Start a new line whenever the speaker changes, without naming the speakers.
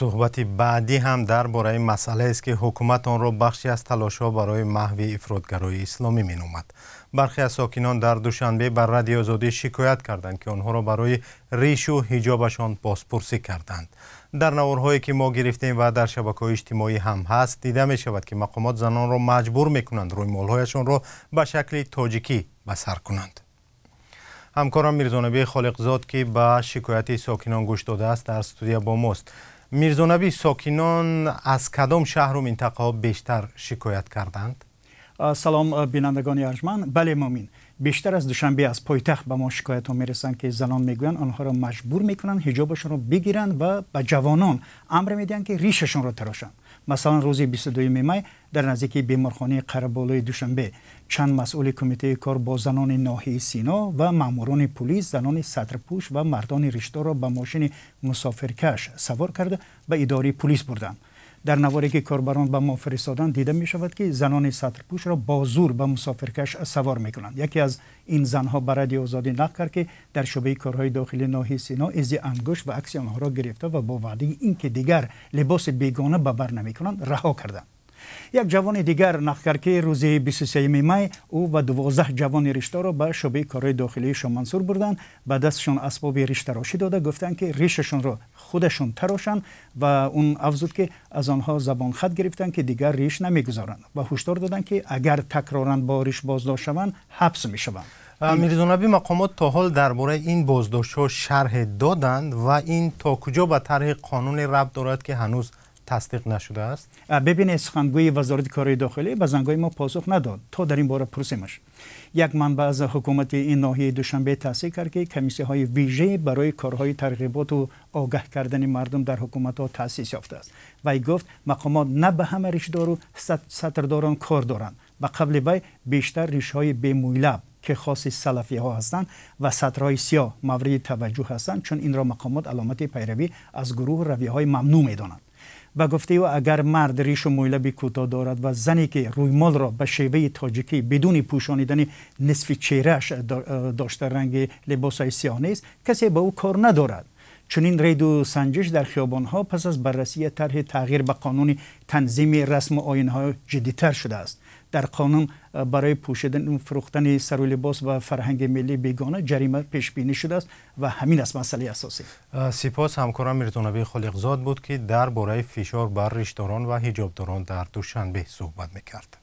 Суҳбати баъдӣ ҳам дар бораи масъалаест, ки ҳукумат онро бахше аз талошҳо барои маҳви ифротгароии исломӣ меномад. Бархе аз сокинон дар Душанбе ба Радиои Озодӣ шикоят карданд, ки онҳоро барои ришу ҳиҷобашон бозпурсӣ карданд. Дар наворҳое, ки мо гирифтем ва дар шабакаҳои иҷтимоӣ ҳам ҳаст, дида мешавад, ки мақомот занонро маҷбур мекунанд рӯймолҳояшонро ба шакли тоҷикӣ ба сар кунанд. Ҳамкорам Мирзонабӣ Холиқзод, ки ба шикояти сокинон гӯш додааст, дар студия бо мост. Мирзонабӣ, сокинон аз кадом шаҳру минтақаҳо бештар шикоят карданд?
Салом, бинандагони арҷманд. Бале, Муъмин, бештар аз Душанбе, аз пойтахт ба мо шикоятҳо мерасанд, ки занон мегӯянд, онҳоро маҷбур мекунанд ҳиҷобашонро бигиранд ва ба ҷавонон амр медиҳанд, ки ришашонро тарошанд. Масалан, рӯзи 22 май дар наздикии беморхонаи Қараболои Душанбе чанд масъули кумитаи кор бо занони ноҳияи Сино ва маъмурони пулис занони сатрпӯш ва мардони ришдорро ба мошини мусофиркаш савор карда, ба идораи пулис бурданд. Дар наворе, ки корбарон ба мо фиристоданд, дида мешавад, ки занони сатрпӯшро бо зур ба мусофиркаш савор мекунанд. Яке аз ин занҳо ба Радиои Озодӣ нақл кард, ки дар шӯъбаи корҳои дохилии ноҳияи Сино изи ангушт ва акси онҳоро гирифта ва бо ваъдаи ин ки дигар либоси бегона ба бар намекунанд, раҳо карданд. Як ҷавони дигар нақл кард, ки рӯзи 23 май ӯ ва 12 ҷавони ришдорро ба шӯъбаи корҳои дохилии Шомансур бурданд, ба дасташон асбоби риштарошӣ дода, гуфтанд, ки ришашонро худашон тарошанд, ва он афзуд, ки аз онҳо забонхат гирифтанд, ки дигар риш намегузоранд, ва ҳушдор доданд, ки агар такроран бо риш боздошт шаванд, ҳабс мешаванд.
Мирзонабӣ, мақомот то ҳол дар бораи ин боздоштҳо шарҳе доданд ва ин то куҷо ба тарҳи қонуне рабт дорад, ки ҳанӯз тасдиқ нашудааст?
Бибинед, сухангӯи Вазорати корҳои дохилӣ ба зангҳои мо посух надод, то дар ин бора пурсемаш. Як манбаъ аз ҳукумати ин ноҳияи Душанбе таъсир кард, ки комиссияҳои вижа барои корҳои тарғиботу огаҳ кардани мардум дар ҳукуматҳо таъсис ёфтааст. Вай гуфт, мақомот на ба ҳама ришдору сатрдорон кор доранд. Ба қавли вай, бештар ришҳои бемӯйлаб, ки хоси салафиҳо ҳастанд, ва сатрҳои сиёҳ мавриди таваҷҷӯҳ ҳастанд, чун инро мақомот аломати пайравӣ аз гурӯҳу равияҳои мамнӯъ медонанд. Ба гуфтаи ӯ, агар мард ришу мӯйлаби кӯтоҳ дорад ва зане, ки рӯймолро ба шеваи тоҷикӣ бидуни пӯшонидани нисфи чеҳрааш дошта, ранги либосҳои сиёҳ нест, касе ба ӯ кор надорад. Чунин рейду санҷиш дар хиёбонҳо пас аз баррасии тарҳи тағйир ба қонуни танзими расму оинҳо ҷиддитар шудааст. Дар қонун барои пӯшидан, фурӯхтани сару либос ва фарҳанги миллии бегона ҷарима пешбинӣ шудааст ва ҳамин аст масъалаи асосӣ.
Сипос. Ҳамкорам Мирзонабӣ Холиқзод буд, ки дар бораи фишор бар ришдорон ва ҳиҷобдорон дар Душанбе суҳбат мекард.